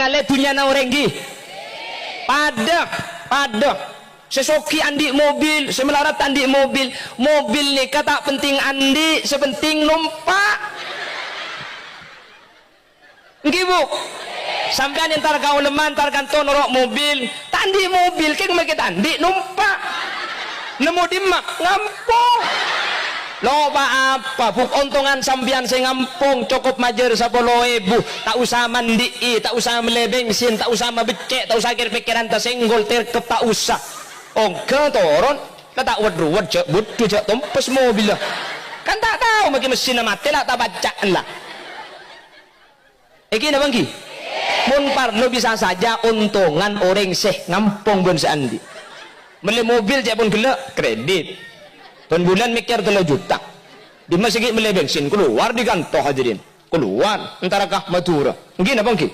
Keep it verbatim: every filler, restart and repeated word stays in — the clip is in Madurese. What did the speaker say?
Alè dhunnyana orèng, ghi? Padâ, padâ. Sè soghi andi' mobil, sè malarat andi' mobil. Mobil nèka ta' penting andi', sè penting nompa'. Èngghi, Bu? Sampèyan entar ka olemma, entar kanto noro' mobil. Ta' andi' mobil, kèng makè ta' andi' nompa'. Nemmo dimma? Ngampong. Lo, pa-apa, Bu, ontongan sampèyan sè ngampong cokop majâr sapolo èbu. Ta' osa mandi'i, ta' osa mellè bensin, ta' osa mabeccè', ta' osa kèr-pèkkèran tasenggol, terkep, ta' osa. Ongghâ toron, la ta' wet-ruwet, jhâ' budhu, jhâ' tompes mobilla. Kan ta' tao makè messinna matè, la ta' pacca' la. Èngghi napa èngghi? Mon parlo bisa saja ontongan orèng sè ngampong bân sè andi'. Mellè mobil cè' pon ghellâ', kredit. Bân bulân mèkkèr tello juta. Dimma sè ghi' mellè bensin, kalowar dâri kanto, hadirin. Kalowar, entara ka Madhurâ. Èngghi napa èngghi?